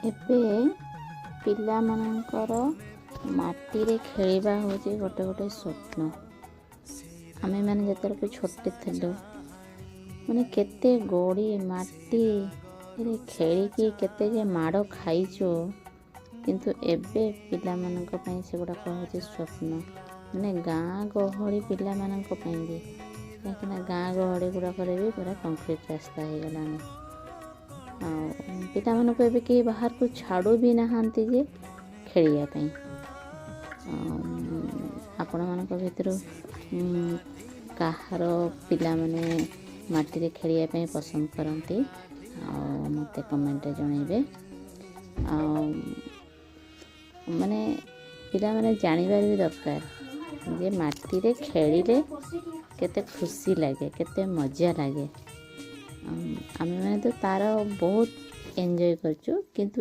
ଏବେ ପିଲାମାନଙ୍କର ମାଟିରେ ଖେଳିବା ହେଉଛି ଗୋଟେ ଗୋଟେ ସ୍ୱପ୍ନ। ଆମେମାନେ ଯେତେବେଳେ ଛୋଟ ଥିଲୁ, ମାନେ କେତେ ଗୋଡ଼ି ମାଟିରେ ଖେଳିକି କେତେ ଯେ ମାଡ଼ ଖାଇଛୁ। କିନ୍ତୁ ଏବେ ପିଲାମାନଙ୍କ ପାଇଁ ସେଗୁଡ଼ାକ ହେଉଛି ସ୍ୱପ୍ନ, ମାନେ ଗାଁ ଗହଳି ପିଲାମାନଙ୍କ ପାଇଁ ବି, କାହିଁକିନା ଗାଁ ଗହଳି ଗୁଡ଼ାକରେ ବି ପୁରା କଂକ୍ରିଟ୍ ରାସ୍ତା ହେଇଗଲାଣି ଆଉ ପିଲାମାନଙ୍କୁ ଏବେ କେହି ବାହାରକୁ ଛାଡ଼ୁ ବି ନାହାନ୍ତି ଯେ ଖେଳିବା ପାଇଁ। ଆପଣମାନଙ୍କ ଭିତରୁ କାହାର ପିଲାମାନେ ମାଟିରେ ଖେଳିବା ପାଇଁ ପସନ୍ଦ କରନ୍ତି, ଆଉ ମୋତେ କମେଣ୍ଟରେ ଜଣାଇବେ। ଆଉ ମାନେ ପିଲାମାନେ ଜାଣିବାର ବି ଦରକାର ଯେ ମାଟିରେ ଖେଳିଲେ କେତେ ଖୁସି ଲାଗେ, କେତେ ମଜା ଲାଗେ। ଆମେମାନେ ତ ତା'ର ବହୁତ ଏନ୍ଜୟ କରିଛୁ, କିନ୍ତୁ